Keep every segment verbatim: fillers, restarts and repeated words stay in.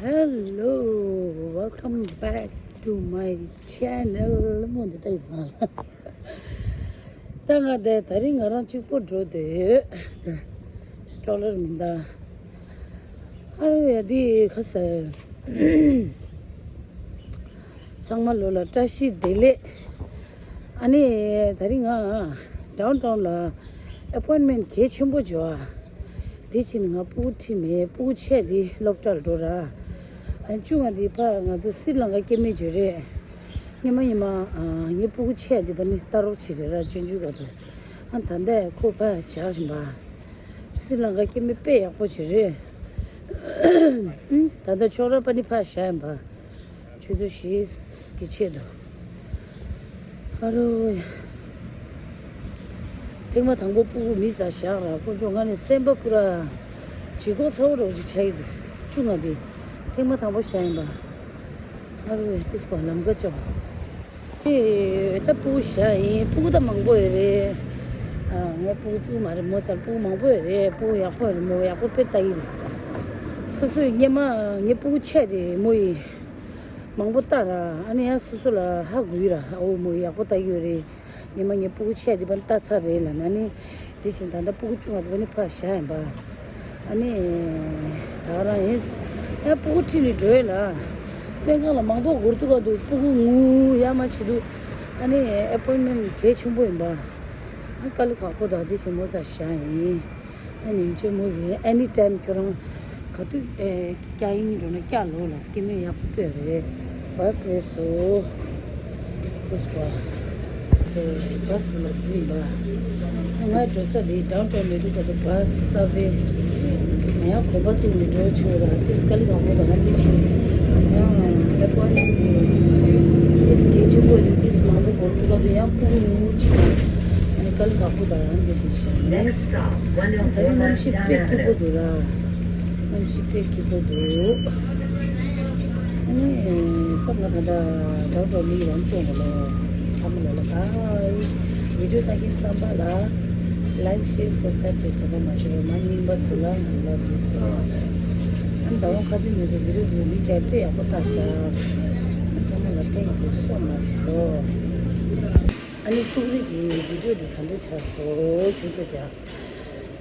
Hello, welcome back to my channel. མོ་འདི་ལྟ་ཡི་མ་ལ། ད་ང་དེ་ད་རིང་ང་རང་གཅིག་པོ་འགྲོ་འདོད། སི་ཊོ་ལར་མིན་ད། ཨ་རོ་ཡ་འདི་ཁ་ས། ཚང་མ་ལོ་ལ་བཀྲ་ཤིས་བདེ་ལེགས། ཨ་ནི་ད་རིང་ང་ཌའུན་ཊའུན་ལ་ཨེ་པོའིན་མེན་གལ་ཆེན་པོ་འབྱོར་བ། དེ་ཕྱིན་ང་སྤུ་གུ་ཁྲིད་མེད། སྤུ་གུ་ཆེ་དེ་སློབ་གྲྭར་འགྲོ་ར། ཨ་ནི་བཅུ་ང་དེ་ཕ་ང་ཚོ་སི་རི་ལང་ཀ་སྐྱེ་དམན་འབྱོར་རེད། སྔོན་མ་སྔོན་མ་ཨ་ངའི་སྤུ་གུ་ཆེ་དེ་ཕ་ནི་ལྟ་རོགས་བྱེད་རེད་ར། སྤྱོད་འཇུག་ག་དུ། ཨ་ད་ལྟ་ཁོ་ཕ་བཞག་བཞིན་པ། སི་རི་ལང་ཀ་སྐྱེ་དམན་དཔེ་ཡག་པོ་བྱེད་རེད། ཨུ། ད་ལྟ་ཁྱོད་རང་པ་ནི་ཕ་བཞག་ཡིན་པ། ཆུ་ཚོད་བཞི་གི་ཆེད་དུ། ཨ་རོ། ཐེངས་མ་དང་པོ་སྤུ་གུ་མི་ཚ་བཞག་ར། ཁོ་ཚོ་ང་ནི་སེམས་པ་ཁུ་ར། ལྗིད་ཁོག་ཚ་བོ་རོགས་ཅིག་ཆགས་ཡི་འདུག་བཅུ་ང་དེ། ཐེངས་མ་དང་པོ་བཞག་ཡིན་པ། ཨ་རོ་ཏིས་ཀོ་ལམ་ཀ་ཅོག་ཨེ། ད་སྤུ་གུ་བཞག་ཡིན། སྤུ་གུ་ད་མང་པོ་ཡོད་རེད། ཨ་ངའི་སྤུ་གུ་བཅུ་མ་རེད་མོ་ཚ། སྤུ་གུ་མང་པོ་ཡོད་རེད། སྤུ་གུ་ཡག་པོ་རེད་མོ། ཡག་པོ་དཔེ་ལྟ་ཡི་རེད། སོ་སོའི་སྔོན་མ་ངའི་སྤུ་གུ་ཆེ་དེ་མོ་ཡིན། མང་པོ་ལྟ་ར། ཨ་ནི་ཡང་སོ་སོ་ལ་ཧ་གོ་ཡི་ར། ཨ་འོ་མོ་ཡག་པོ་ལྟ་གི་ཡོད་རེད། ཉི་མ་ངའི་སྤུ་གུ་ཆེ་དེ་པ་ལྟ་ཚར་རེད་ལ་ན་ནི། དེ་བཞིན་ད་ལྟ་སྤུ་གུ་ཆུང་བ་དེ་པ་ནི་ཕར་བཞག་ཡིན་པ། ཨ་ནི། ད་རང་ཡིན། ཡང་སྤུ་གུ་ཁྲིད་ནས་འགྲོ་ཡོད་ལ། སྨན་ཁང་ལ་མང་པོ་འགོར་འདུག་ག་འདུག་སྤུ་གུ་ངུ་ཡ་མ་བྱེད་འདུག་ཨ་ནི་ཨེ་པོའིན་མེན་གལ་ཆེན་པོ་ཡིན་པ། ཨ་དཀའ་ལས་ཁག་པོ་དང་དེ་བཞིན་མོ་ཚ་བཞག་ཡིན། ཨ་ནི་ཆེན་མོ་གིས་ཨེ་ནི་ཊའིམ་ཁྱོད་རང་ག་དུས་ཨེ་སྐྱ་ཡིན་འགྲོ་ན་སྐྱ་ལོ་ལ་སྐྱེ་དམན་ཡག་པོ་ཡོད་རེད། བྷ་སི་ལས་སོ། དེ་སྐོར་དེ་བྷ་སི་ལ་འཛུལ་ཡིན་པ། ང་འགྲོ་ས་དེ་ཌའུན་ཊའུན་མེ་ཊོ་ད་དུ་བྷ་སི་སབ་ཝེ། ང་ཡང་གོམ་པ་བཙུགས་ནས་འགྲོ་ཆོག་ར། དེ་དཀའ་ལས་ཁག་པོ་དང་ཧ་འདི་བཞིན་ཡང་ཨེ་པོའིན་མེན་དེ་དེ་གལ་ཆེན་པོ་དེ་དེ་མང་པོ་འགོར་འདུག་ག་དུ་ཡང་སྤུ་གུ་ངུ་ཆེ་ཨ་ནི་དཀའ་ལས་ཁག་པོ་དང་ཧ་འདི་བཞིན་བཞག་ནས། ད་རིང་གནམ་གཤིས་དཔེ་སྐྱིད་པོ་འདུག་ར། གནམ་གཤིས་དཔེ་སྐྱིད་པོ་འདུག་ཨ་ནི་སྐབས་ང་ད་ལྟ་ཌའུན་ཊའུན་ལི་ཡང་སྐྱོང་ག་ལོ། ཚང་མ་ལ་ལ་བྷའི། བི་ཌིའོ་ལྟ་མཁན་བསམ་པ་ལ་ལའིཀ་ཤེར་སབ་སི་ཀ་རའིབ་བྱེད་དྲན་པ་མ་བྱེད་པར་མ་རྙིང་པ་ཚོ་ལ་ལ་དུ་སོང་བ། ཨ་ནི་ཟླ་བ་ཁ་ཚིག་མི་ཚོ་བི་ཌིའོ་འདི་མི་སྐྱ་དཔེ་ཡག་པོ་བཏགས་ཤག་ཨ་ཚང་མ་ལ་ཐེངས་འདི་སོང་མ་བྱེད་ལོ། ཨ་ནི་ཏུག་རིགས་ཀྱི་བི་ཌིའོ་འདི་ག་འདྲ་ཆགས་སོ་ཁྱོད་ཚོ་ཀྱང་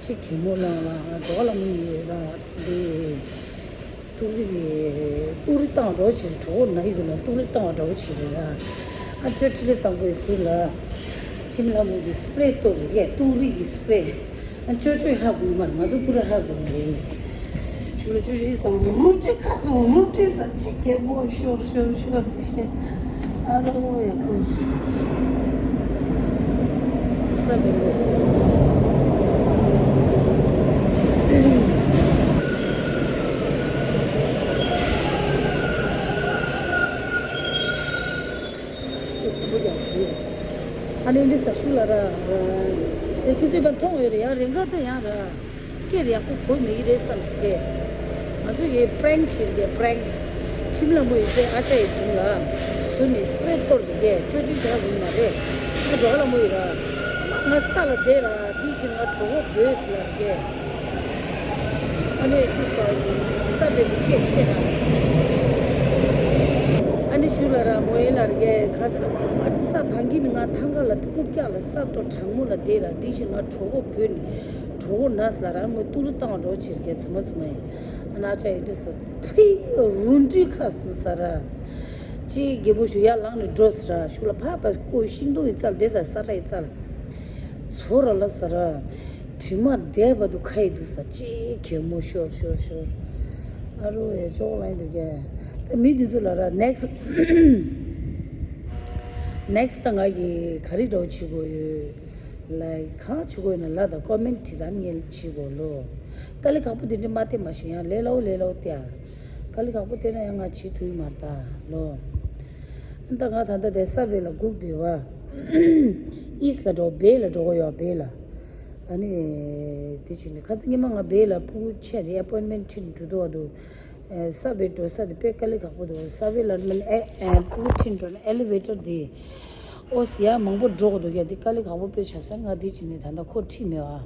གཅིག་གད་མོ་ལངས་ལ་འགྲོ་ལ་མི་ཡོད་ལ་འདི། ཏུག་རི་ཏུག་རི་བཏང་འགྲོ་ཕྱིར་གྲོགས་ན་ཡི་དུ་ན་ཏུག་རི་བཏང་འགྲོ་ཕྱིར་ར། ཨ་ཅོ་ཅི་ལི་བཟང་པོའི་ཟུར་ལ་ཁྱིམ་ལྷ་མོ་གི་སི་པི་རེ་གཏོར་རེ་ཡས་ཏུག་རི་གི་སི་པི་རེ། ཨ་ཅོ་ཅོ་ཧ་གོ་མར་ང་ཚོ་ཀུ་ར་ཧ་གོ་རེ། ཞུ་ལ་ཅོ་ཅི་ལི་བཟང་རུ་ཅི་ཁ་ཚོ་རུ་ཅི་ས་ཅི་གེ་མོ་ཤོར་ཤོར་ཤོར་ཤེ། ཨ་རོ་ཡ་ཀུ། ས་བེ་ལེ་སི། ཆུ་བོ་ཡག་པོ། ཨ་ནི་འདི་ས་ཤུ་ལ་ར། ཨེ་ཁྱེད་ཚོས་ཕར་མཐོང་ཡོད་རེད་ཡང་རེ་འགའ་ཚོ་ཡང་ར། སྐད་ཡག་པོ་གོ་མེད་ཀྱི་རེད་བསམ་སྐད། ང་ཚོ་ཡི་པྲེང་བྱེད་ཀྱི་པྲེང་། ཁྱིམ་ལ་མོ་ཡི་ཚེ་ཨ་ཅག་ཡི་དུང་ལ། ཟུར་ནས་སི་པི་རེ་གཏོར་གྱི་སྐད་ཅོ་ཅོ་རྒྱག་གི་མ་རེད། ང་འགྲོ་ལ་མོ་ཡི་ར། ང་ས་ལ་བསྡད་ར་འདི་ཕྱིར་ང་གྲོད་ཁོག་བོས་ལ་སྐད། ཨ་ནེ་ཏིས་པ་ས་བེ་བུ་སྐད་ཆེ་ར། ཨ་ནེ་ཞུ་ལ་ར་མོ་ཡི་ལ་ར་སྐད་ཁ་ས་ང་ས་ཐང་གི་ནི་ང་ཐང་ག་ལ་རྐུབ་བཀྱག་ལ་ས་གཏོར་གྲང་མོ་ལ་བསྡད་ར་འདི་ཕྱིར་ང་གྲོད་ཁོག་བོས་ནི། གྲོད་ཁོག་ན་ཟ་ལ་ར་མོ་ཏུ་རུ་བཏང་འགྲོ་ཕྱིར་གྱི་ཚུ་མ་ཚུ་མ་ཡིན། ཨ་ན་ཆ་ཡིན་དུ་ས་ཕི་རུ་འདྲི་ཁ་སུ་ས་ར། ཅི་རྒྱལ་པོ་ཞུ་ཡ་ལང་ནི་འགྲོ་ས་ར་ཞུ་ལ་ཕ་པ་ཀོ་ཤིང་ཏོ་ཡི་ཙལ་དེ་ས་ས་ར་ཡི་ཙལ། ཚོ་ར་ལ་ས་ར། དྲི་མ་བསྡད་པ་དུ་ཁ་ཡི་དུ་ས་ཅི་གད་མོ་ཤོར་ཤོར་ཤོར། ཨ་རོ་ཡ་ཅོག་ལ་ཡིན་དུ་ག་ད་མི་དུ་ཚུ་ལ་ར་ནེག་སི་ནེག་སི་ད་ང་གི་ག་རེ་འདྲ་བོ་བྱེད་དགོས་ཡོད། ལའིག་གང་བྱེད་དགོས་ན་ལ་དང་ཀོ་མེན་ཊི་བྲིས་དང་ངལ་བྱེད་དགོས་ལོ། དཀའ་ལས་ཁག་པོ་དེ་འདྲ་མ་སྟེ་མ་ཤེས་ཡང་ལས་སླ་བོ་ལས་སླ་བོ་སྟེ་ཨ། དཀའ་ལས་ཁག་པོ་སྟེ་ན་ཡང་ང་བྱེད་ཐུབ་ཡི་མ་རེད་ད་ལོ། ཨ་ད་ང་ད་ལྟ་དེ་ས་བེ་ལ་སྒུག་བསྡད་པ། ཨིས་ལ་འགྲོ་བེ་ལ་འགྲོ་གི་ཡོད་བེ་ལ། ཨ་ནི། དེ་བྱས་ནས་ཁ་ཚིག་ཉི་མ་ང་བེ་ལ་སྤུ་གུ་ཆེ་དེ་ཨེ་པོའིན་མེན་ཊི་འགྲོ་འདུག་བ་འདུག་ས་བེ་འགྲོ་ས་དེ་དཔེ་དཀའ་ལས་ཁག་པོ་འདུག་ས་བེ་ལ་མིན་ཨེ་ཨེ་སྤུ་གུ་ཁྲིད་འགྲོ་ན་ཨེ་ལི་ཝེ་ཊར་དེ། ཨོ་སི་ཡ་མང་པོ་འགྲོ་གི་འདུག་ཡ་དེ་དཀའ་ལས་ཁག་པོ་དཔེ་ཆགས་སོང་ང་དེ་བྱས་ནས་ད་ལྟ་ཁོ་ཁྲིད་མེད་བ།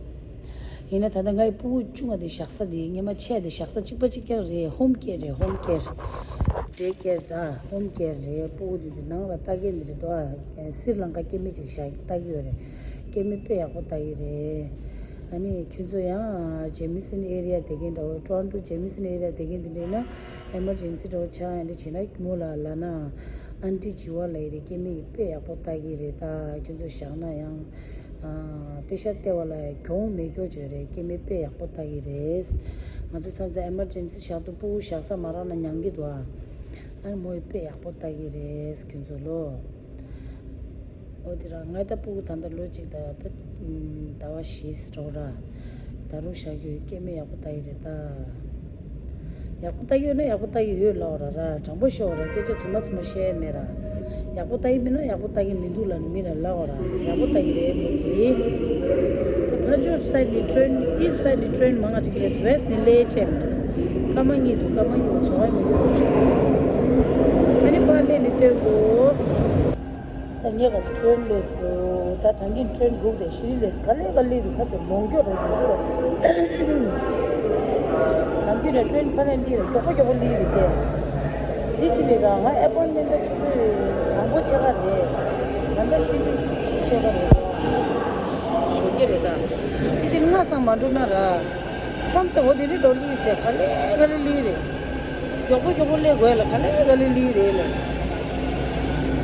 ཡིན་ན་ད་ལྟ་ངའི་སྤུ་གུ་ཆུང་བ་དེ་བཞག་ས་དེ་སྔོན་མ་ཆེ་དེ་བཞག་ས་གཅིག་པ་གཅིག་རྐྱང་རེད། ཧོམ་ཀེར་རེད། ཧོམ་ཀེར་ཌེ་ཀེར་ད་ཧོམ་ཀེར་རེད། སྤུ་གུ་དེ་དེ་ནང་ལ་ལྟ་མཁན་དེ་རེད་དོ། སི་རི་ལང་ཀ་སྐྱེ་དམན་ཅིག་བཞག་ལྟ་གི་ཡོད་རེད། སྐྱེ་དམན་དཔེ་ཡག་པོ་ལྟ་གི་རེད། ཨ་ནི་ཁྱོད་ཚོ་ཡང་ཇེ་མི་སན་ཨེ་རི་ཡ་བསྡད་མཁན་འདྲ་བོ། ཊོ་རོན་ཊོ་ཇེ་མི་སན་ཨེ་རི་ཡ་བསྡད་མཁན་དེ་འདྲ་ཡིན་ན། ཨེ་མར་ཇེན་སི་འདྲ་བོ་ཆགས་ཡིན་འདྲ་བྱས་ན་མོ་ལ་ལབ་ན། ཨན་ཊི་བྱི་བ་ལབ་ཡི་རེད། སྐྱེ་དམན་ཡིས་དཔེ་ཡག་པོ་ལྟ་གི་རེད། ད་ཁྱོད་ཚོ་བཞག་ན་ཡང་། ཨ། པེ་ཤ་སྟེར་བ་ལ་གྱོང་མེད་སྐྱོ་བྱོས་རེད། སྐྱེ་དམན་དཔེ་ཡག་པོ་ལྟ་གི་རེད། ང་ཚོ་མཚམས་མཚམས་ཨེ་མར་ཇེན་སི་བཞག་དུས་སྤུ་གུ་བཞག་ས་མ་རག་ན་མྱང་གི་འདུག་ཨ། ཨ་ནི་མོ་ཡིས་དཔེ་ཡག་པོ་ལྟ་གི་རེད། ཁྱོད་ཚོ་ལོ། འོ་དེ་ར་ང་ད་སྤུ་གུ་ད་ལྟ་ལོ་གཅིག་དང་ད་ཟླ་བ་བཞི་ཙམ་རེད་ར། ད་རུང་བཞག་རྒྱུ་སྐྱེ་དམན་ཡག་པོ་ལྟ་ཡི་རེད་ད། ཡག་པོ་ལྟ་གི་ཡོད་ན་ཡག་པོ་ལྟ་གི་ཡོད་ལབ་ར། ར་དྲང་པོ་ཤོད་ར། སྐད་ཆ་རྫུན་མ་རྫུན་མ་བཤད་མེད་ར། ཡག་པོ་ལྟ་གི་མིན་ན་ཡག་པོ་ལྟ་གི་མི་འདུག་ལབ་ནི་མི་ར་ལབ་ར། ཡག་པོ་ལྟ་གི་རེད་མོ་ཡིས། ཕར་ཕྱོགས་སའིཌ་ནས་ཊེན། ཨིསཊ་སའིཌ་ནས་ཊེན་མང་ང་ཅིག་རེད། ཝེསཊ་ནས་སླེབས་ཆེ་མི་འདུག་སྐར་མ་གཉིས་འདུག་སྐར་མ་གཉིས་འདུག་ཚོ་བ་མ་གི་རོགས་ཞིག་ཨ་ནི་ཕར་སླེབས་ནས་སྟོན་གོ། ད་ངས་ག་ཚོད་ཊེན་སླེབས་སོང་། ད་ད་གིན་ཊེན་སྒུག་དེ་ཤི་རི་སླེབས་སོང་། ག་ལེ་ག་ལེ་འདུག་ཁ་ཆེ་ལོང་སྐྱོ་རོ་རེད་ཟེར། ནམ་རྒྱུན་ནས་ཊེན་ཕ་རན་ལི་རེད། མགྱོགས་པོ་མགྱོགས་པོ་ལི་རེད་དེ། འདི་ཕྱི་ནས་ར་ང་ཨེ་པོན་མེན་ཊི་ད་ཆུ་ཚོད་དང་པོ་ཕྱེད་ཀ་རེད། ད་ལྟ་ཕྱི་ལི་བཅུ་གཅིག་ཕྱེད་ཀ་རེད། ཞོགས་ཀས་རེད་ད། འདི་ཕྱི་ནས་སྔ་སང་མ་འགྲོ་ན་ར། མཚམས་མཚམས་འོ་དེ་འདྲའི་འགྲོ་ལི་རེད་དེ། ག་ལེ་ག་ལེ་ལི་རེད། མགྱོགས་པོ་མགྱོགས་པོ་སླེབས་དགོས་ལ། ག་ལེ་ག་ལེ་ལི་རེད་ལ།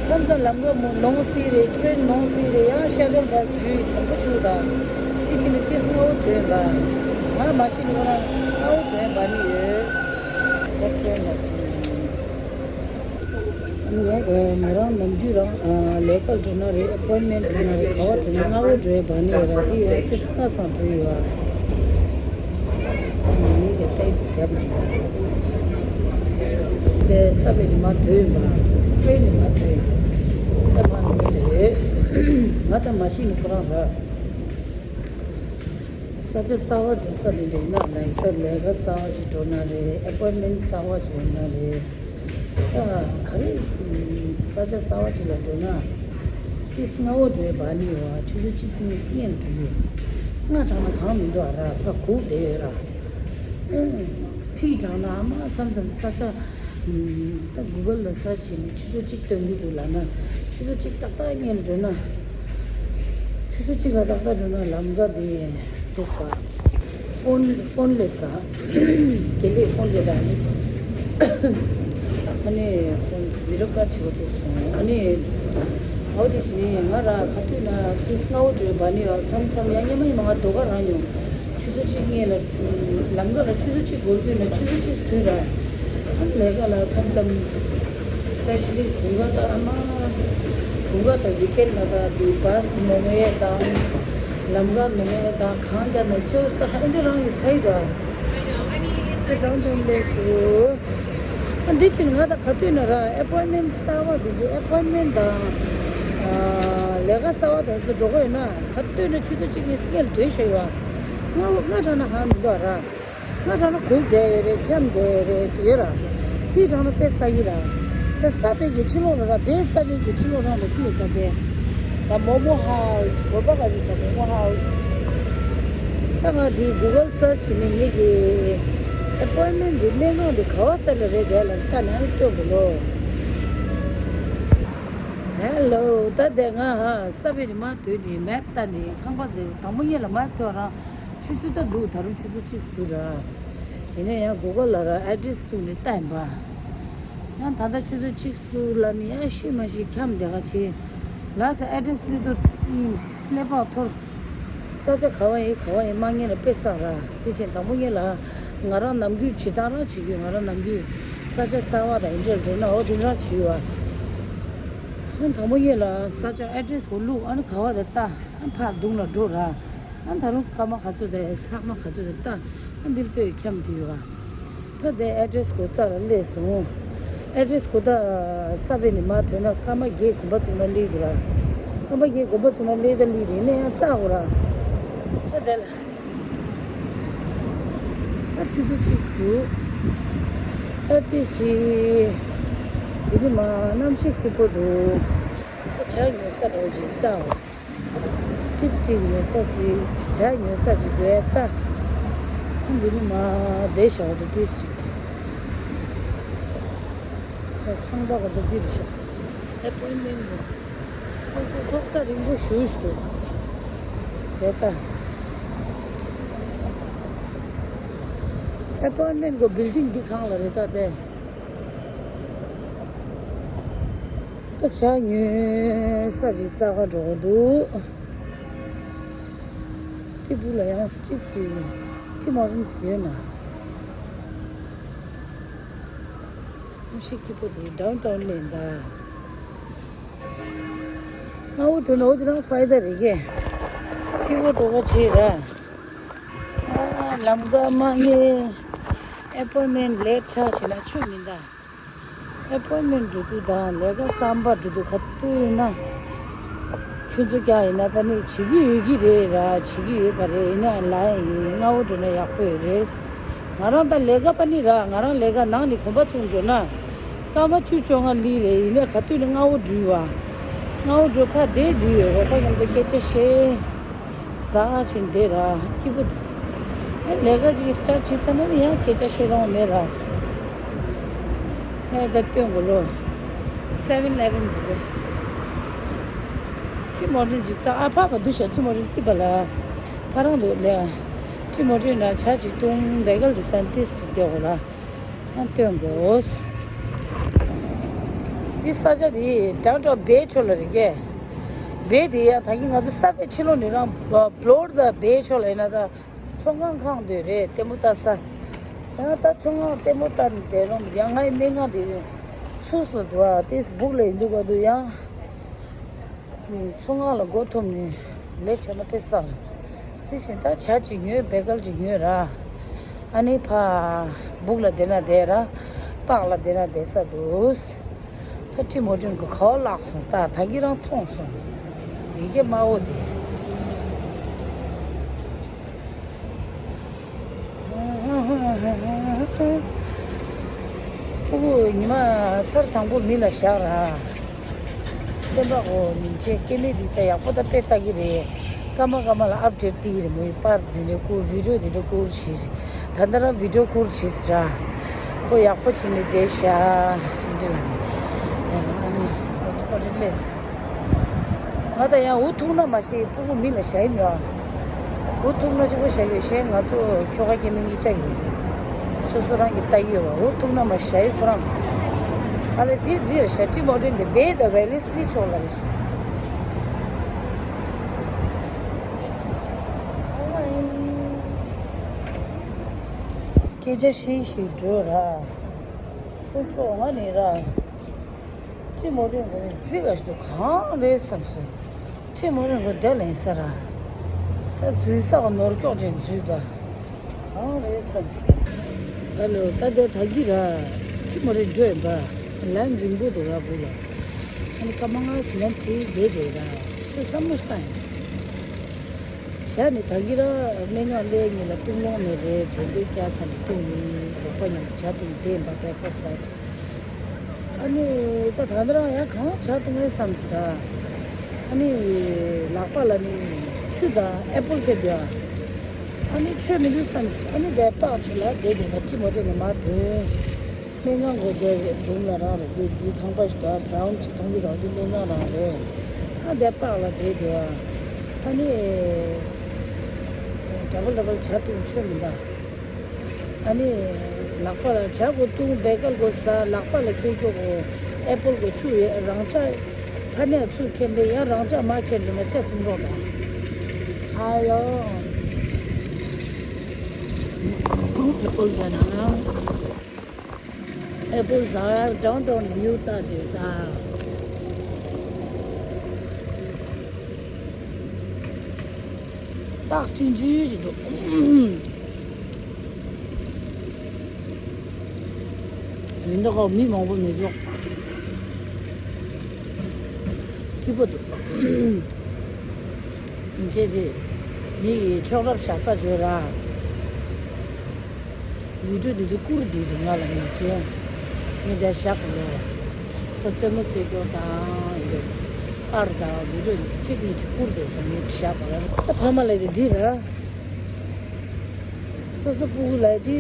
མཚམས་མཚམས་ལམ་ཁ་མོ་ནོར་སྲིད་རེད། ཊེན་ནོར་སྲིད་རེད། ཡང་ཤ་ཊལ་བྷ་སི་ཞུས་མང་པོ་བྱུང་དང་། དེ་ཕྱི་ནས་ཏིས་སྔ་བོ་ཐོན་ལ། ང་མ་ཤི་ནི་ཁོ་རང་སྔ་བོ་ཐོན་བ་ནི་ཡོད། ད་ཊེན་ལ་ཚུད། ང་ང་རང་ནམ་རྒྱུན་རང་ལས་ཀ་འགྲོ་ན་རེད། ཨེ་པོན་མེན་ཊི་འགྲོ་ན་རེད། ག་བ་འགྲོ་ན་སྔ་བོ་འགྲོ་ཡ་བ་ནི་ཡོད་ར། དེ་ཡང་ཏིས་སྔ་སང་འགྲོ་ཡོད་བ། མི་གི་ཏའི་གི་རྒྱབ་ནས་ད། དེ་ས་བའི་ནི་མ་ཐོས་པ། ཁྲོའི་ནི་མ་ཐོས། ད་མ་འགྲོ་དེ། ང་ད་མ་ཤི་ནི་ཁོ་རང་ར། ས་ཆ་གསར་བ་འགྲོ་ས་ལས་འདྲ་ཡིན་ན་ལ་ཡིན་ད། ལས་ཀ་གསར་བ་ཞིག་འགྲོ་ན་རེད། ཨེ་པོན་མེན་ཊི་གསར་བ་ཞིག་ཡོད་ན་རེད། ད་ག་རེ། ས་ཆ་གསར་བ་ཅིག་ལ་འགྲོ་ན། ཏིས་སྔ་བོ་འགྲོ་ཡ་བ་ནི་ཡོད་བ། ཆུ་ཚོད་གཅིག་གཉིས་སྔོན་ལ་འགྲོ་ཡོད། སྔ་དྲགས་ན་གང་མི་འདུག་ཨ་ར། ཕར་སྒུག་བསྡད་ཡོད་ར། ཨོ། ཕིགས་དྲགས་ན་ཨ་མ་མཚམས་མཚམས་ས་ཆ། ད་གུ་གལ་ལ་སར་ཆ་བྱས་ནས་ཆུ་ཚོད་གཅིག་སྟོན་གྱི་འདུག་ལབ་ན། ཆུ་ཚོད་གཅིག་ཏག་ཏག་སྔོན་ལ་འགྲོ་ན། ཆུ་ཚོད་གཅིག་ལ་ཏག་ཏག་འགྲོ་ན་ལམ་ཁ་དེ། ཏིས་པ། ཕོན་ཕོན་སླེབས་ས། དགེ་ལེགས་ཕོན་སླེབས་པ་ནི། ཨ་ནི་ཕོན་བི་ཌི་ཡོ་ཀོལ་བྱེད་པ་ཐུག་སོང་། ཨ་ནི། འོ་དེ་བཞིན་ང་ར་ག་དུས་ན་ཏིས་སྔ་བོ་འགྲོ་བ་ནི་ཡོད། མཚམས་མཚམས་ཡང་སྔོན་མ་ཡིན་མ་ང་ཟློས་གར་རང་མྱོང་། ཆུ་ཚོད་གཅིག་སྔོན་ལ། ལམ་ཁ་ལ་ཆུ་ཚོད་གཅིག་འགོར་དུས་ན་ཆུ་ཚོད་གཅིག་ཐོན་ར། ཨ་ནི་ལས་ཀ་ལ་མཚམས་མཚམས། སི་པེ་ཤ་ལི་དགུན་ཁ་དང་ཨ་མ། དགུན་ཁ་དང་ཝིག་ཨེན་ལ་དང་དེ་བྷ་སི་ནོར་ཡས་དང་། ལམ་ཁ་ནོར་ཡས་དང་གང་རྒྱག་ན་ཅོས་ད་ཧ་འདྲ་རང་གི་ཆ་ཡི་དང་། དེ་དང་དུ་ལས་སུ། ཨ་འདི་ཕྱིན་ང་དང་ག་དུས་ན་ར་ཨེ་པོན་མེན་ཊི་གསར་བ་འདི་འདྲའི་ཨེ་པོན་མེན་ཊི་དང་། ལས་ཀ་གསར་བ་དང་ཚོ་འགྲོ་གི་ཡོད་ན་ག་དུས་ན་ཆུ་ཚོད་གཅིག་གཉིས་སྔོན་ལ་ཐོན་ཤོག་ཡོད། ང་ང་དྲགས་ན་ཧ་མི་འདུག་ར། ང་དྲགས་ན་སྒུག་བསྡད་ཡོད་རེད། འཁྱམས་བསྡད་ཡོད་རེད་ཅེས་ཡོད་ར། ཕིགས་དྲགས་ན་དཔེ་ས་ཡི་ར། ད་ས་བོད་ཀྱི་ཕྱི་ལོགས་ལ་ར། བོད་ས་བོད་ཀྱི་ཕྱི་ལོགས་རང་ལ་སྐྱོད་ད་དེ། ད་མོ་མོ་ཧའུ་སི། བོད་པ་ག་ཞིག་ད་མོ་མོ་ཧའུ་སི། ད་ང་འདི་གུ་གལ་སར་ཆ་བྱས་ནས་ངེད་ཀྱི་ཨེ་པོན་མེན་ཊི་འདི་སྨན་ཁང་འདི་ག་བ་ས་ལ་རེད་དེ་ལ་ལྟ་ནས་ཨ་ནི་སྟོན་དགོས་ལོ། ཧེ་ལོ། ད་དེ་ང་ཧ་ས་བོད་ནས་མར་ཐོན་ནས་མེབ་ལྟ་ནས་ཁང་པ་འདི་དང་པོ་ཉིད་ལ་མར་ཐོན་རང་ཆུ་ཚོད་ད་འདུག་ད་རུང་ཆུ་ཚོད་གཅིག་འདུག་ར། དེ་ནས་ཡང་གུ་གལ་ལ་ར་ཨེ་ཌི་རེ་སི་བླུགས་ནས་ལྟ་ཡིན་པ། ཡང་ད་ལྟ་ཆུ་ཚོད་གཅིག་སུ་ལ་མི་ཡ་ཤི་མ་ཤི་འཁྱམས་བསྡད་ག་ཆེ། ལགས་སོ་ཨེ་ཌི་རེ་སི་སླེབས་དུས་སླེབས་པ་ཐོར། ས་ཆ་ག་བ་ཡིན་ག་བ་ཡིན་མ་ངེས་ལ་དཔེ་བསགས་ར། དེ་བཞིན་དང་པོ་ངེས་ལ་ང་རང་ནམ་རྒྱུན་བྱེད་སྟངས་རང་བྱེད་རྒྱུ། ང་རང་ནམ་རྒྱུན་ས་ཆ་གསར་བ་དང་ཨེ་འདྲ་འགྲོ་ན་འོ་དེ་འདྲ་བྱེད་བ། ཨ་དང་པོ་ངེས་ལ་ས་ཆ་ཨེ་ཌི་རེ་སི་གོ་བླུགས། ཨ་ནི་ག་བ་དེ་ལྟ། ཨ་ཕར་གདུང་ལ་འགྲོ་ར། ཨ་ད་རུང་སྐར་མ་ག་ཚོད་དེ་ལྷག་མ་ག་ཚོད་དེ་ལྟ། ཨ་འདིར་དཔེ་འཁྱམས་དེ་ཡོད་ར། ད་དེ་ཨེ་ཌི་རེ་སི་གོ་རྩ་ལ་སླེབས་སོང་། ཨེ་ཌི་རེ་སི་གོ་ད་ས་བོད་ནས་མར་ཐོན་ན་སྐར་མ་བརྒྱད་གོམ་པ་བཙུགས་ན་སླེབས་འདུག་ར། སྐར་མ་བརྒྱད་གོམ་པ་བཙུགས་ན་སླེབས་ད་སླེབས་རེད། ནས་ཡང་རྩ་འོ་ར། ད་དེ་ལ་ད་ཆུ་ཚོད་གཅིག་འདུག་ད་དེ་ཞིག་དེ་ནི་མ་གནམ་གཤིས་སྐྱིད་པོ་འདུག་ད་ཇ་ཉོ་ས་འགྲོ་ཅིག་རྩ་འོ། ཇ་ ཅིབ་ཅིག་ཉོ་ས་ཅིག་ཇ་ཉོ་ས་ཅིག་འདུག་ད། འདི་ནི་མ་བསྡད་བཞག་འདུག་ཏིས་ཅིག་ཁང་པ་ག་འདུག་འདི་རེད་ཤག་ཨེ་པོའིན་མེན་འདུག་ཁོ་ཚོ་ཐོག་ས་རིང་པོ་ཞུ་ཞུ་འདུག་རེད་ད། ཨེ་པོའིན་མེན་གོ་བིལ་ཌིང་འདི་གང་ལ་རེད་ད་དེ། ད་ཇ་ཉོ་ས་ཞིག་རྩ་ག་འགྲོ་གི་འདུག་དེ་བུ་ལ་ཡང་སི་ཊིབ་དེ་ཊི་མོ་རིན་ཟེར་ཡོད་ན། མི་ཤི་སྐྱིད་པོ་འདུག་ཌའུན་ཊའུན་ནས་ད། སྔ་བོ་འགྲོ་ན་འོ་དེ་རང་ཕའི་ད་རེད་གས། སྐྱིད་པོ་འགྲོ་ག་བྱེད་ར། ཨ། ལམ་ཀ་མ་ངེས། ཨེ་པོའིན་མེན་ལེ་ཊི་ཆགས་བྱས་ན་ཆོ་མིན་ད། ཨེ་པོའིན་མེན་འགྲོ་དུས་དང་ལས་ཀ་བསམ་པ་འགྲོ་དུས་ག་དུས་ཡིན་ན། ཁྱོད་ཚོ་ཀྱང་ཡིན་ན་པ་ནི་བྱེད་ཀྱི་ཡོད་ཀྱི་རེད་ར། བྱེད་ཀྱི་ཡོད་པ་རེད། ཡིན་ནའང་ལ་ཡིན་སྔ་བོ་འགྲོ་ན་ཡག་པོ་ཡོད་རེད། ང་རང་ད་ལས་ཀ་པ་ནི་ར། ང་རང་ལས་ཀ་ནང་ནས་གོམ་པ་ཚུགས་འགྲོ་ན། སྐར་མ་བཅུ་བཅོ་ལྔ་ལི་རེད། ཡིན་ནའང་ག་དུས་ནས་སྔ་བོ་འགྲོ་བ། སྔ་བོ་འགྲོ་ཕ་བསྡད་འདུག་ཡོད་རོགས་པ་མཉམ་དུ་སྐད་ཆ་བཤད། ཟ་བཞིན་བསྡད་ར་སྐྱིད་པོ་འདུག་ཨ་ལས་ཀ་ཅིག་སི་ཊར་བྱེད་ཚར་ན་ཡང་སྐད་ཆ་བཤད་རོགས་མེད་ར། ཨེ་ད་སྟོན་དགོས་ལོ། སེ་ཝེན་ཨི་ལེ་ཝེན་འདུག་གས། ཊི་མོ་རིན་ཅིག་རྩ་ཨ་ཕ་བ་འདུག་ཤ་ཊི་མོ་རིན་སྐྱིད་པ་ལ། ཕ་རང་འདུག་ལས། ཊི་མོ་རིན་ན་ཇ་ཅིག་བཏུང་བེ་གལ་དུ་སན་ཏིས་ཅིག་བསྡད་དགོས་ལ། ཨ་སྟོན་དགོས། འདི་ས་ཆ་འདི་ཌའུན་ཊའུན་བེ་ཕྱོགས་ལ་རེད་གས། བེ་འདི་ཡང་ད་གིན་ང་ཚོ་ས་བེ་ཕྱི་ལོགས་ནས་རང་བྷོ་ལོ་རི་ཌ་བེ་ཕྱོགས་ལ་ཡིན་ན་ད་ཚོང་ཁང་ཁང་འདི་རེད། ལྟད་མོ་ལྟ་ས། ཡང་ད་ཚོང་ཁང་ལྟད་མོ་ལྟ་ནས་བསྡད་རུང་ཡང་ང་ཡི་སྨན་ཁང་འདི་ཚུགས་སུ་འདུག་ཨ་ཏིས་སྦུག་ལ་ཡིན་འདུག་ག་འདུག་ཡང་། ཚོང་ཁང་ལ་མགོ་འཐོམ་ནས་ལས་བྱས་ན་དཔེ་བསགས་རེད། དེ་བཞིན་ད་ཇ་ཅིག་ཉོས་བེ་གལ་ཅིག་ཉོས་ར། ཨ་ནི་ཕ་སྦུག་ལ་བསྡད་ན་བསྡད་ར། པགས་ལ་བསྡད་ན་བསྡད་ས་འདུག་ད་ཊི་མོ་ཊིན་གི་ག་བ་བརླག་སོང་ད་ད་གིན་རང་མཐོང་སོང་། ཡི་གེ་དམར་བོ་དེ། སྤུ་གུ་ཉི་མ་ཚར་དང་པོ་མི་ལ་བཞག་ར། སེམས་པ་གོ་ཉིན་བྱེད་སྐྱེ་མེད་འདི་ལྟ་ཡག་པོ་ད་དཔེ་ལྟ་གི་རེད། སྐར་མ་སྐར་མ་ལ་ཨབ་ཌེཊ་སྟེར་གི་རེད། མོ་ཡི་པར་འདི་འདྲ་བསྐུར་བི་ཌིའོ་འདི་འདྲ་བསྐུར་བྱེད། ད་ལྟ་རང་བི་ཌིའོ་བསྐུར་བྱེད་ཟེར་ར། ཁོ་ཡག་པོ་བྱེད་ནས་བསྡད་ཤག་འདི་ལ། ཨ་ནི་ཨེ་ཊི་པ་རི་ལེས། ང་ད་ཡང་འུ་ཐུག་ན་མ་ཤེས་སྤུ་གུ་མི་ལ་བཞག་ཡིན་ཡོད། འུ་ཐུག་ན་གཅིག་པོ་བཞག་ཡོད་ཤེས། ང་ཚོ་ཁྱོ་ག་སྐྱེ་མི་གཉིས་ཆ་ཡིན། སོ་སོ་རང་གི་ལྟ་གི་ཡོད་པ་འུ་ཐུག་ན་མ་བཞག་ཡོད་ཁོ་རང་། ཨ་ལེ་འདི་འདི་ཡ་ཤ་ཊི་མོ་ཊིན་འདི་བེ་ད་ཝེ་ལི་སི་ལི་ཆོག་ལ་རེ་ཤི། སྐད་ཆ་ཤིག་ཤིག་འགྲོ་ར། ཁོ་ཆོག་ང་ནི་ར། ཊི་མོ་ཊིན་གོ་ནི་རྫི་ག་ཞིག་ཏུ་གང་རེད་བསམ་སོང་། ཊི་མོ་ཊིན་གོ་བསྡད་ལེན་ས་ར། ད་འཛུལ་ས་གོ་ནོར་ཀྱོག་ཅན་འཛུལ་ད། གང་རེད་བསམ་སོང་། ད་ལོ་ད་དེ་ད་གི་ར། ཊི་མོ་ཊིན་འགྲོ་ཡིན་པ། ལན་རིང་པོ་འདུག་ར་བུ་ལ། ཨ་ནི་སྐར་མ་ལྔ་ལན་བྲིས་བསྡད་བསྡད་ར། ཤོ་ས་མོ་ཤ་ཡིན། ཞག་ནི་ད་གི་ར་སྨན་ཁང་སླེབས་ཉིན་ལ་བཏུང་ལོང་ནས་རེད། དོན་དེ་སྐྱ་ས་ནས་བཏུང་ཡིན། རོགས་པ་མཉམ་དུ་ཇ་བཏུང་བསྡད་ཡིན་པ་བེ་ཀ་ས་རེད། ཨ་ནི་ད་ད་ལྟ་རང་ཡང་གང་ཇ་བཏུང་ངེས་བསམ་ས། ཨ་ནི་ལག་པ་ལ་ནི་ཆུ་དང་ཨེ་པོལ་ཁྱེར་འདུག་ཨ་ནི་ཆོས་མི་འདུག་བསམ་ས། ཨ་ནི་དེ་པགས་ཆེ་ལ་བསྡད་བསྡད་པ་ཊི་མོ་ཊིན་ནས་མར་ཐོན། སྨན་ཁང་གོ་བསྡད་རེད། མདུན་ལ་རང་རེད། འདི་འདི་ཁང་པ་ཞིག་འདུག་ཨ་བྷ་རའུན་ཅིག་མཐོང་གི་རེད། འདི་སྨན་ཁང་རང་རེད། ཨ་དེ་པགས་ལ་བསྡད་འདུག་ཨ། ཨ་ནི་ཌ་བལ་ཌ་བལ་ཇ་བཏུང་ཆོས་མི་འདུག་ཨ་ནི་ལག་པ་ལ་ཇ་གོ་བཏུང་བེ་ཀལ་གོ་ཟ། ལག་པ་ལ་ཁྱེར་རྒྱུ་གོ་ཨེ་པོལ་གོ་ཆུ་ཡོད། རང་ཅག་ཕ་ནས་ཚུར་ཁྱེར་འདི་ཡང་རང་ཅག་མ་ཁྱེར་འདུག་ན་ཅག་སིམ་རོགས་དང་། ཧ་ཡོ། ཨེ་པོལ་ཟ་ན། ཨེ་པོལ་ཟ་ཡ་ཌའུན་ཊའུན་བིའུ་ལྟ་དེ་ད། སྟག་ཅིང་ཅིང་ཞིག་འདུག་མི་འདི་ཁོ་མི་མང་པོ་མི་འདུག་སྐྱིད་པོ་འདུག་མི་ཚེ་འདི་མི་ཡི་ཆོག་རབས་བཞག་ས་བརྗོད་ར། ཡུལ་གྲུ་འདི་ཚོ་བསྐུར་བསྡད་འདུག་ང་ལ་མི་ཚེ་ངས་འདིར་བཞག་གི་ལོ། ཁོ་རྩེད་མོ་རྩེ་སྐྱོར་དང་ཡོད། པར་དང་བི་ཌིའོ་གཅིག་གཉིས་ཀྱི་བསྐུར་ཏེ་བཟོ་མི་བཞག་པ་རེད། ད་ཕ་མ་ལ་དེ་འདི་ར། སོ་སོ་སྤུ་གུ་ལ་དེ་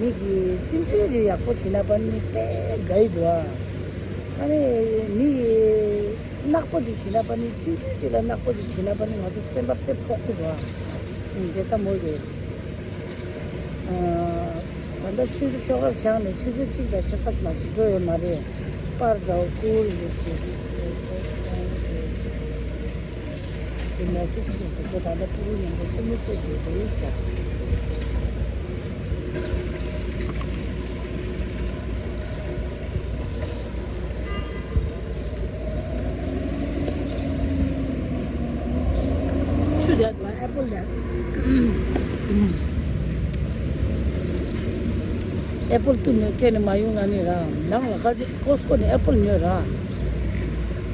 མི་གི་ཆུང་ཆུང་ཅིག་ཡག་པོ་བྱེད་ན་པ་ནི་དཔེ་དགའ་ཡི་འདུག་ཨ། ཨ་ནི་མི་གི་ནག་པོ་ཅིག་བྱེད་ན་པ་ནི་ཆུང་ཆུང་ཅིག་ལ་ནག་པོ་ཅིག་བྱེད་ན་པ་ནི་ང་ཚོ་སེམས་པ་དཔེ་ཕོག་གི་འདུག་ཨ། ཡིན་ཚེ་ད་མོ་གི། ད་ལྟ་ཆུ་ཚོད་ཆོ་ག་བཞག་ནས་ཆུ་ཚོད་གཅིག་དང་ཕྱེད་ཀ་མ་ཞིག་འགྲོ་ཡོད་མ་རེད། པར་འདྲ་བོ་བསྐུར་འདི་བྱས། དེ་མེ་སེ་ཇི་བསྐུར་སོང་། ཁོ་ད་ལྟ་སྤུ་གུ་མཉམ་དུ་རྩེད་མོ་རྩེ་བསྡད་འདུག་ཟེར། ཆུ་དེ་ཨེ་པལ་དེ། ཨེ་པལ་བཏུབ་ནས་ཁྱེར་ནས་མ་ཡོང་ང་ནི་ར། ནང་ལ་ཁ་ཅིག་ཀོ་སི་ཀོ་ནས་ཨེ་པལ་ཉོས་ར།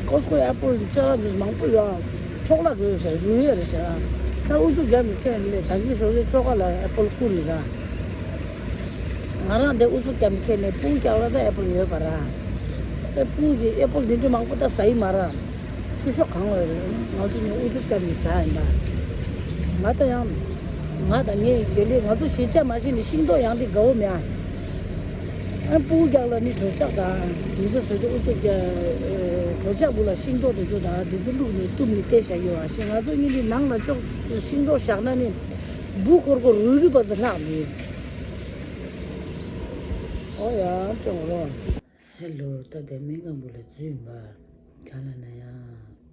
ཀོ་སི་ཀོ་ཨེ་པལ་ཅ་ལག་འདི་མང་པོ་ཡོད། ཆོག་ལ་འགྲོ་ཡོད་ཟེར་རུ་ཡོད་རེད་ཟེར། ད་ཨུ་ཚུགས་རྒྱབ་ནས་ཁྱེར་ནས་ད་གིན་ཞོགས་ཀས་ཆོ་ག་ལ་ཨེ་པལ་བསྐུར་ཡོད་ར། ང་རང་དེ་ཨུ་ཚུགས་རྒྱབ་ནས་ཁྱེར་ནས་སྤུ་གུ་རྒྱག་ལ་ད་ཨེ་པལ་ཡོད་པ་ར། ད་སྤུ་གུ་གི་ཨེ་པལ་འདི་འདྲ་མང་པོ་ད་ཟ་ཡི་མ་ར། ཆུ་ཤོག་གང་ལ་རེད། ང་ཚོ་ནི་ཨུ་ཚུགས་རྒྱབ་ནས་ཟ་ཡིན་པ། ང་ད་ཡང་། ང་དང་ངའི་དགེ་ལས་ང་ཚོ་གཞིས་ཆགས་མ་གཞི་ནས་ཤིང་ཏོག་ཡང་དེ་དགའ་བོ་མེད་ཨ། ཨ་སྤུ་གུ་རྒྱག་ལ་ནི་གྲོད་ཆག་དང་ང་ཚོ་བཟོ་དུ་ཨུ་ཚུགས་རྒྱ། གྲོད་ཆག་བུ་ལ་ཤིང་ཏོག་དེ་ཚོ་དང་དེ་ཚོ་བླུགས་ནས་གཏུབ་ནས་བལྟས་བཞག་ཡོད་ཨ། ཞེས་ང་ཚོ་གཉིས་ནི་ནང་ལ་ཅོག་ཤིང་ཏོག་བཞག་ན་ནི་འབུ་འཁོར་འཁོར་རུལ་རུལ་བར་དུ་ལྷག་ནི། ཨོ་ཡ་སྐྱོ་བོ། ཧེ་ལོ། ད་ལྟའི་སྨན་ཁང་བུ་ལ་འཛུལ་ཡིན་པ། ག་ལ་ན་ཡང་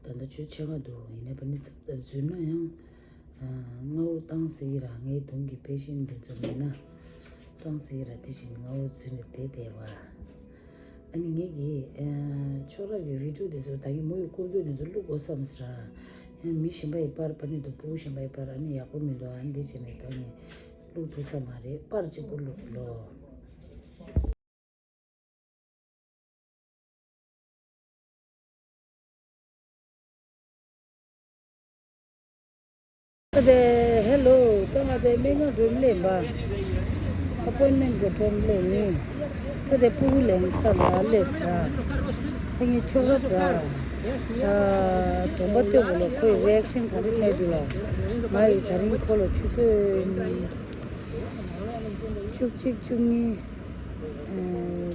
ད་ལྟ་ཆུ་ཆེ་བ་འདུག་ཡིན་ནའི་པ་ནི་ཚབ་ཚབ་འཛུལ་ན་ཡང་། ཨ། སྔ་བོ་བཏང་ཟེར་གི་ར། ངའི་གདོང་གི་ཕེ་ཤན་འདི་ཚོ་མིན་ན། བཏང་ཟེར་གི་ར། དེ་བཞིན་སྔ་བོ་འཛུལ་ནས་བསྡད་བསྡད་པ། ཨ་ནི་ངེད་ཀྱིས་ཨ། ཁྱོད་རང་གི་བི་ཌིའོ་འདི་ཚོ་ད་གིན་མོ་ཡི་བསྐུར་རྒྱུ་འདི་ཚོ་བླུག་དགོས་བསམ་ཟེར་ར། ཡང་མི་གཞན་པ་ཡི་པར་པ་ནི་འདུག་སྤུ་གུ་གཞན་པ་ཡི་པར་ཨ་ནི་ཡག་པོ་མི་འདུག་ཨ་ནི་འདི་བྱས་ནས་ད་ནི་བླུག་ཐུབ་ས་མ་རེད། པར་གཅིག་པུ་བླུག་ལོ། ད་དེ་ཧེ་ལོ། ད་ང་དེ་སྨན་ཁང་འགྲོ་མི་ལེན་པ། ཨ་པོའིན་མེན་གི་འགྲོ་མི་ལེན་ཡིན། ད་དེ་སྤུ་གུ་ལེན་ས་ལ་སླེབས་ས། ད་ངས་ཆོག་རབས་ར། ཨ། གདོང་པ་སྟོན་གོ་ལོ། ཁོའི་རི་ཨེག་ཤན་ག་རེ་ཆགས་འདུག་ལ། ང་ཡི་ད་རིང་ཁོ་ལ་ཆུ་ཚོད་བཅུ་གཅིག་བཅུ་གཉིས། ཨ།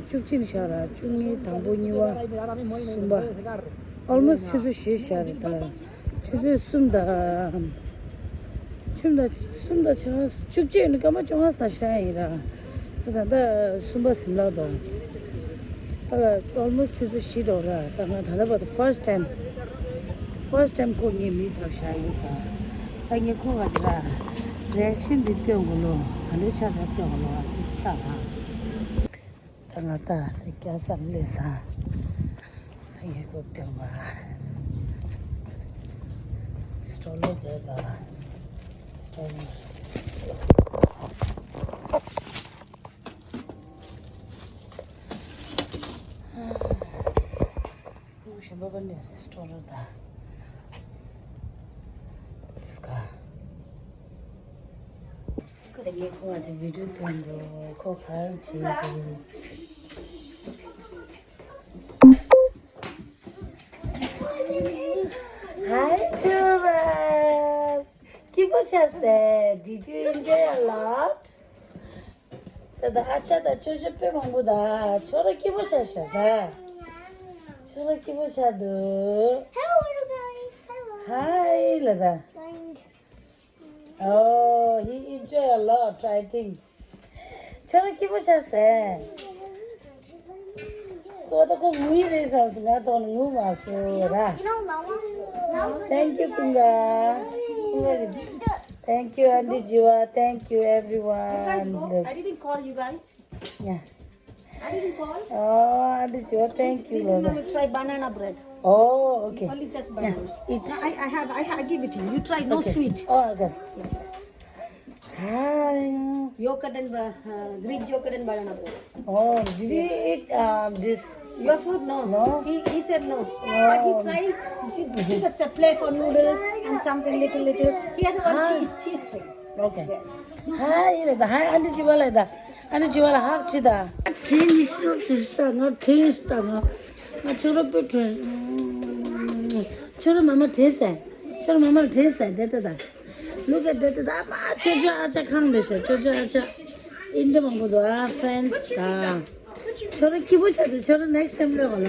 བཅུ་གཅིག་ནས་བཞག་ར། བཅུ་གཉིས། དང་པོ། གཉིས་པ། གསུམ་པ། ཨོལ་མོ་སི་ཆུ་ཚོད་བཞི་བཞག་རེད་ད། ཆུ་ཚོད་གསུམ་དང་། གསུམ་དང་གསུམ་དང་ཕྱེད་ཀ་བཅུ་གཅིག་ནི་སྐར་མ་བཅོ་ལྔ་ཙམ་ཤར་ཡིན་ར། ད་ད་ལྟ་གསུམ་པ་ཟིན་ལག་དང་། ད་ཨོལ་མོ་སི་ཆུ་ཚོད་བཞི་འགྲོ་ར། ད་ང་ད་ལྟ་བར་དུ་ཕར་སི་ཊི་ཊེམ། ཕར་སི་ཊི་ཊེམ་ཁོ་ངའི་མིག་ལྟར་ཤར་ཡོད་ད། ད་ངས་ཁོ་ག་ཅི་ར། རི་ཨེག་ཤན་འདི་སྟོན་དགོས་ལོ། ག་འདྲ་ཆགས་ར་སྟོན་དགོས་ལོ། ཨ་ཏི་ཙི་ལྟ་ར། ད་ང་ད་ལྟ་སྐྱ་སར་སླེབས་ས། ད་ངས་ཁོ་སྟོན་པ། སི་ཊོ་ལར་དེ་ད། སི་ཊོ་ལར། ཁོ་གཞན་པ་པ་ནས་སི་ཊོ་ལར་ད། ཨ་ཏི་ཙི་ཀ། ཁོ་ད་ངས་ཁོ་ང་ཚོའི་བི་ཌིའོ་སྟོན་འགྲོ། ཁོ་ག་རེ་བྱེད་འདུག Hi, Chuba. སྐྱིད་པོ་ཆགས་སེ། Did you enjoy a lot? ད་ད་ཨ་ཅག་ད་ཅོ་ཅོ་དཔེ་མང་པོ་ད། ཁྱོད་རང་སྐྱིད་པོ་ཆགས་ཤག་ད། ཁྱོད་རང་སྐྱིད་པོ་ཆགས་འདུག Hello, little guy. Hello. Hi ལ་ད། Fine. Oh, he enjoy a lot, I think. ཁྱོད་རང་སྐྱིད་པོ་ཆགས་སེ། ཁོ་ད་ཁོ་ངུ་ཡི་རེད་བསམ་སོང་། ང་ཐོག་ནས་ངུ་མ་སོང་ར། You know, Lala? Lala? Thank you, Kunga. Kunga. Thank you, Auntie Jiwa. Thank you, everyone. You guys go. I didn't call you guys. Yeah. I didn't call. Oh, Auntie Jiwa, thank you, Lala. This, this is gonna try banana bread. Oh, okay. Only just banana. Yeah, eat. No, I, I have, I, I give it to you. You try, no sweet. Okay. Oh, okay. Hi. Yogurt and ba-, uh, Greek yogurt and banana bread. Oh, did you eat, um, this? Your food, no. No? He, he said no. No. But he tried. He, he just a play for noodle and something little, little. He has one cheese, cheese thing. Okay. Yeah. Hi, Lada. Hi, Auntie Jiwa, Lada. Auntie Jiwa, hug, Chida. Cheese, cheese, ང་ཁྱོད་ར་པུ་ཁྲོ། ཁྱོད་ར་མ་མ་དྲན་ཟེར། ཁྱོད་ར་མ་མ་དྲན་ཟེར་དེ་ལྟ་ད། ལུག་ག་དེ་ལྟ་ད་མ་ཁྱོད་ཁྱོད་ཨ་ཅག་ཁང་རེད་ཤག་ཁྱོད་ཁྱོད་ཨ་ཅག་ཨིན་འདྲ་མང་པོ་འདུག་ཨ། ཕྲེན་སི་ད། ཁྱོད་ར་སྐྱིད་པོ་ཆགས་འདུག་ཁྱོད་ར་ནེག་སི་ཊའིམ་སླེབས་གོ་ལ།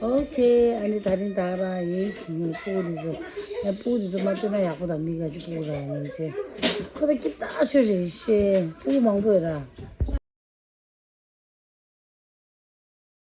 ཨོ་ཁེ། ཨ་ནི་ད་རིང་ད་ར་ཡིན་ངའི་སྤུ་གུ་འདི་ཚོ། ངའི་སྤུ་གུ་འདི་ཚོ་མ་སྟོན་ན་ཡག་པོ་དང་མི་ག་ཅིག་སྤུ་གུ་ར་ཡིན་ཆེ། ཁོ་ད་སྐྱིད་ད་ཆོས་རེད་ཤེ། སྤུ་གུ་མང་པོ་ཡོད་ར།